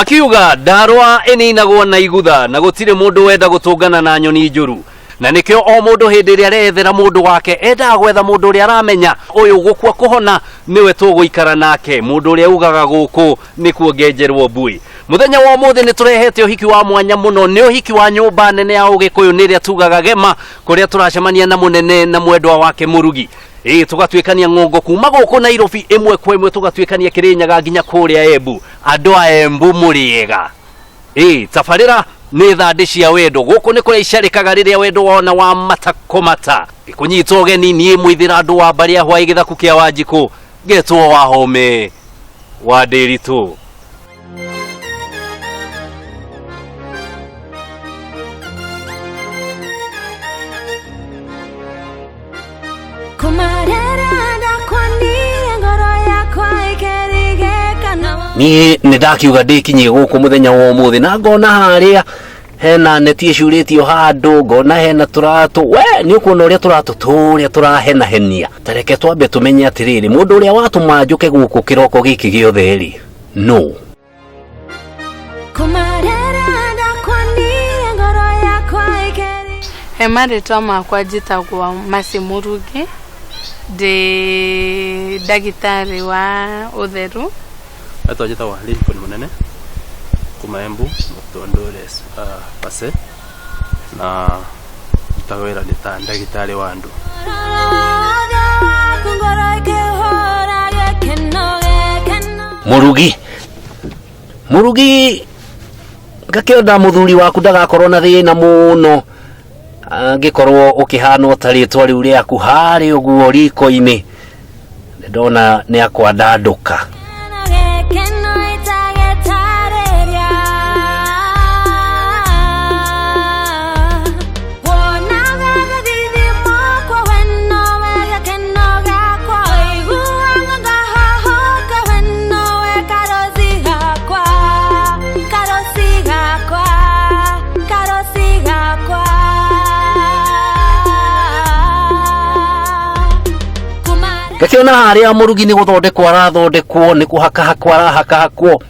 Ngakiuga ndarwa ĩninagwo na igutha na gũtirĩ mũndũ wenda gũtũngana na nyoni njũru, na nĩkĩo o mũndũ hĩndĩ ĩrĩa arethera mũndũ wake endaga gwetha mũndũ ũrĩa aramenya ũyũ gũkua kũhona nĩwe tũgũikara nake, mũndũ ũrĩa ugaga gũkũ nĩkuo ngenjerwo mbui. Mũthenya wa ũmũthĩ nĩ tũrehete ũhiki wa mwanya mũno, nĩ ũhiki wa nyũmba nene ya Ũgĩkũyũ, nĩ ĩrĩa tugaga Gema, kũrĩa tũracemania na mũnene na mwendwa wake Mũrugi. Ĩĩ, tũgatuĩkania ng'ongo kuma gũkũ Nairobi ĩmwe kwa ĩmwe, tũgatuĩkania Kĩrĩnyaga nginya kũrĩa Embu. Andũ a Embu mũrĩega. Ĩĩ, tabarĩra nĩ thandĩ cia wendo, gũkũ nĩ kũrĩa icarĩkaga rĩrĩa wendo wona wa mata kũmata. Ngĩkũnyita ũgeni niĩ mũithĩra andũ wa mbarĩ ya hwaĩ gĩthaku kĩa Wanjikũ, ngetwo Wahome wa Ndĩritũ. Niĩ nĩ ndakiuga ndĩkinyie gũkũ mũthenya wa ũmũthĩ na ngona harĩa hena neti ĩcurĩtio handũ, ngona hena tũratũ. We nĩ ũkuona ũrĩa tũratũ tũrĩa tũrahenahenia. Ta reke twambe tũmenye atĩrĩrĩ, mũndũ ũrĩa watũma njũke gũkũ kĩroko gĩkĩ gĩothe rĩ, no He marĩtwa makwa njĩtagwo Mercy Mũrugi, ndĩ ndagĩtarĩ wa ũtheru. Rĩtwa njĩtagwo Lincoln Mũnene kuma Embu, Mũtondore Pase, na ndutaga wĩra ndĩ ta ndagĩtarĩ wa andũ. Mũrugi, Mũrugi, ngakĩenda mũthuri waku ndagakorwo na thĩna mũno angĩkorwo ũkĩhanwo ta rĩtwa rĩu rĩaku harĩ ũguo riko-inĩ, ndona nĩ akwandandũka. Ngakĩona harĩa mũrugi nĩ gũthondekwo arathondekwo, nĩ kũhakahakwo arahakahakwo.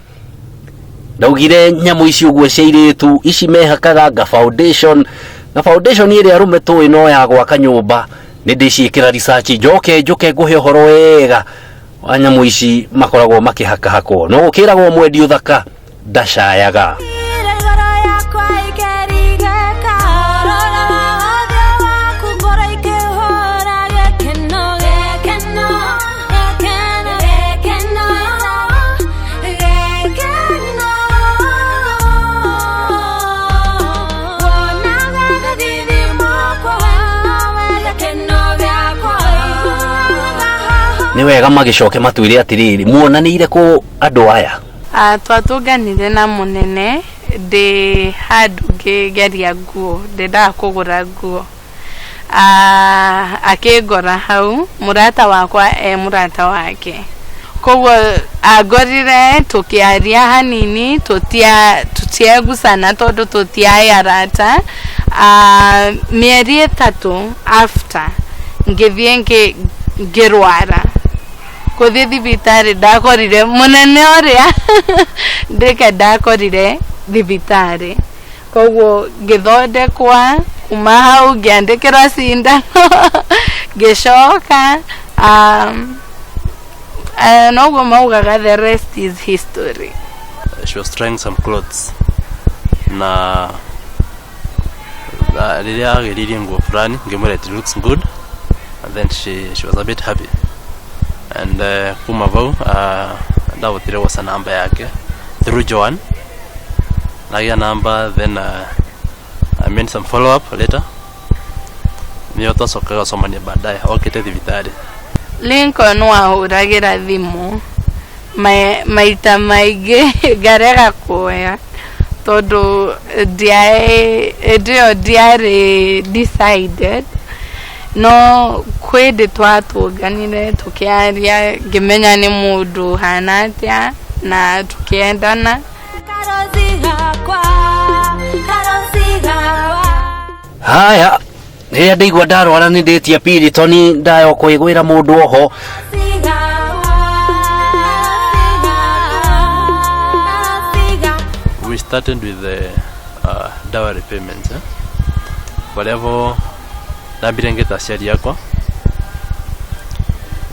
Ndaugire nyamũ ici ũguo cia airĩtu ici mehakaga nga foundation, na foundation ĩrĩa arũme tũĩ no ya gwaka nyũmba. Nĩ ndĩciĩkĩra research njoke njũke ngũhe ũhoro wega wa nyamũ ici makoragwo makĩhakahakwo. No gũkĩragwo mwendi ũthaka ndacayaga. Nĩ wega magĩcoke matwĩre atĩrĩrĩ, muonanĩire kũ andũ aya? Twatũnganire na mũnene ndĩ handũ ngĩgeria nguo, ndendaga kũgũra nguo. Akĩngora hau, mũrata wakwa e mũrata wake. Koguo angorire tũkĩaria hanini, tũtiagucana tondũ tũtiarĩ arata. Mĩeri 3 after ngĩthiĩ ngĩrwara. Gũthiĩ thibitarĩ ndakorire mũnene ũrĩa ndĩke ndakorire thibitarĩ. Koguo ngĩthondekwa kuma hau ngĩandĩkĩrwo cindano ngĩcoka, noguo maugaga the rest is history. She was trying some clothes na rĩrĩa ageririe nguo fulani ngĩmwĩra it looks good, and then she was a bit happy, and kuma vau ndahotire gwoca namba yake through Joan, nagĩa namba, then I made some follow up later, nĩyo twacokaga gũcemania baadaye okĩte thibitarĩ. Lincoln wahũragĩra thimũ maita maingĩ ngarega kuoya tondũ hĩndĩ ĩyo ndiarĩ decided, no kwĩ hĩndĩ twatũnganire tũkĩaria ngĩmenya nĩ mũndũ ũhana atĩa na tũkĩendana. Haya, rĩrĩa ndaigua ndarwara nĩ ndĩtie Piriton ndayo kwĩgwĩra mũndũ oho. Started with the dowry payments, eh? Whatever nambire ngeta aciari akwa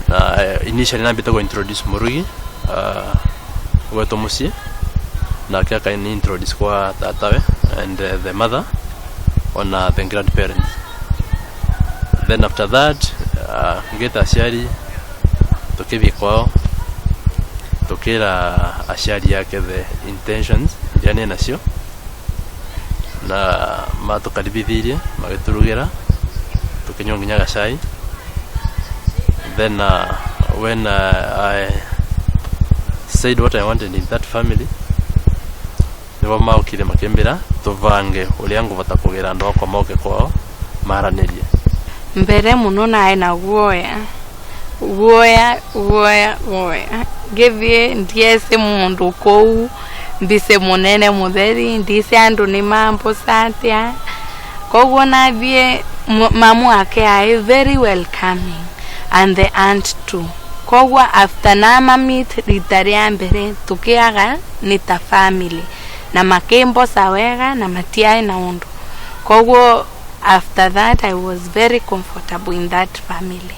na initially nambite go introduce Murugi gwetwo muciĩ, nake akani introduce kwa tatawe and the mother ona the grandparents. Then after that ngeta aciari, tukithie kwao, tukira aciari ake the intentions iria nĩ nacio, na matukaribithirie, magĩtũrugĩra, tukinyua nginya gacai. Then when I said what I wanted in that family, nĩbo maũkire makĩmbĩra tũvange ũrĩa ngũbota kũgĩra andũ akwa moke kwao maranĩrie. Mbere muno naĩ na guoya, guoya, guoya, guoya. Ngĩthiĩ ndieci mũndũ kũu, mbice mũnene mũtheri, ndici andũ nĩ mamboca atĩa. Koguo nathiĩ, mamu wake aĩ very welcoming and the aunt too. Koguo after nama meet rita rĩa mbere, tukiaga nĩ ta family na makĩmboca wega na matiaĩ na ũndũ. Koguo after that I was very comfortable in that family.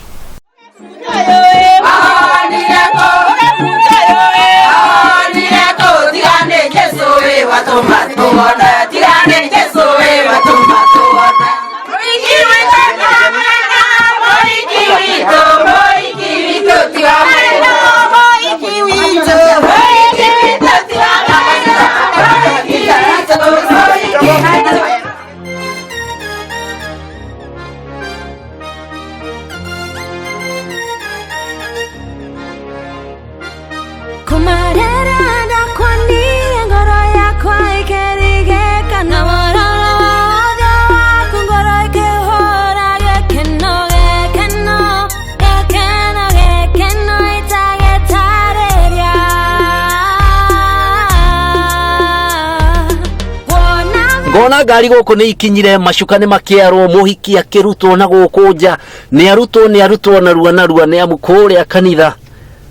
Ngona ngari gũkũ nĩ ikinyire, macuka nĩ makĩarwo, mũhiki akĩrutwo na gũkũ nja, nĩ arutwo, nĩ arutwo narua narua, nĩ amu kũrĩa kanitha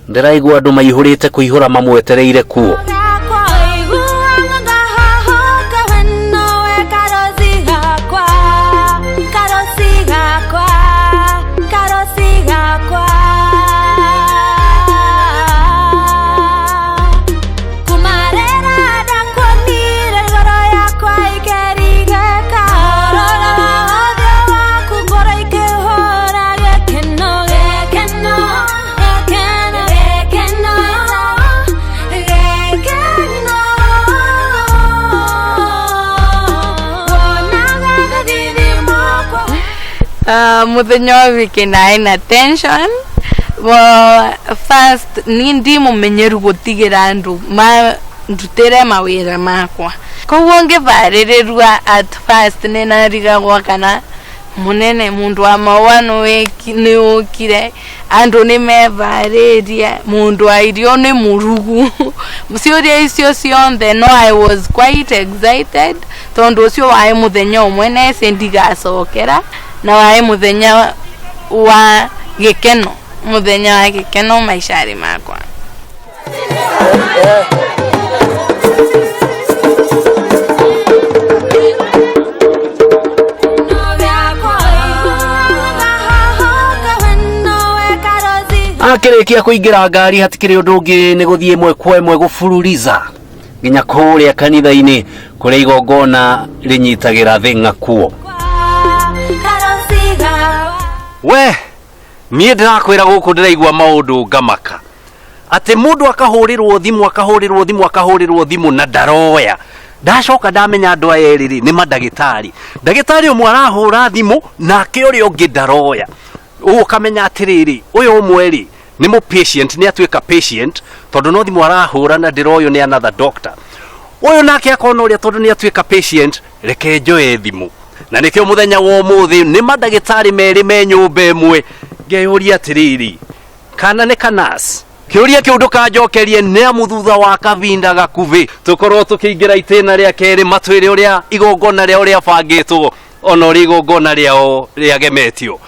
ndĩraigua andũ maihũrĩte kũihũra mamwetereire kuo. Muthenya wa wiki naĩ na tension. Well, first ni ndi mumenyeru gutigira andu ma ndutire mawira makwa. Koguo ngivarĩrĩrua at first nĩ narigagwo kana munene mundu wa maũa nĩ ũkire, andu nĩ mevarĩrie, mundu wa irio nĩ mũrugu. Ciũria icio cionthe, no I was quite excited tondu ũcio waĩ mũthenya ũmwe neci ndigacokera, na waĩ mũthenya wa gĩkeno, mũthenya wa gĩkeno maica-inĩ makwa. Akĩrĩkia kũingĩra ngari hatikĩrĩ ũndũ ũngĩ nĩ gũthiĩ ĩmwe kwa ĩmwe gũbururiza nginya kũrĩa kanitha-inĩ kũrĩa igongona rĩnyitagĩra thĩng'a kuo. We niĩ ndĩrakwĩra gũkũ ndĩraigua maũndũ ngamaka atĩ mũndũ akahũrĩrwo thimũ, akahũrĩrwo thimũ, akahũrĩrwo thimũ na ndaroya. Ndacoka ndamenya andũ aya erĩ rĩ nĩ mandagĩtarĩ. Ndagĩtarĩ ũmwe arahũra thimũ nake ũrĩa ũngĩ ndaroya. Ũũ ũkamenya atĩrĩrĩ, ũyũ ũmwe rĩ nĩ mũ patient, nĩ atuĩka patient tondũ no thimũ arahũra na ndĩroyũ nĩ another doctor. Ũyũ nake akona ũrĩa tondũ nĩ atuĩka patient, reke njoe thimũ. Na nĩkĩo mũthenya wa ũmũthĩ nĩ mandagĩtarĩ merĩ me nyũmba ĩmwe. Ngeyũria atĩrĩrĩ, kana nĩ kanas? Kĩũria kĩu ndũkanjokerie nĩ amu thutha wa kavinda gakuvĩ tũkorwo tũkĩingĩra itĩna rĩa kerĩ matwĩre ũrĩa igongona rĩao rĩabangĩtwo ona ũrĩa igongona rĩao rĩagemetio.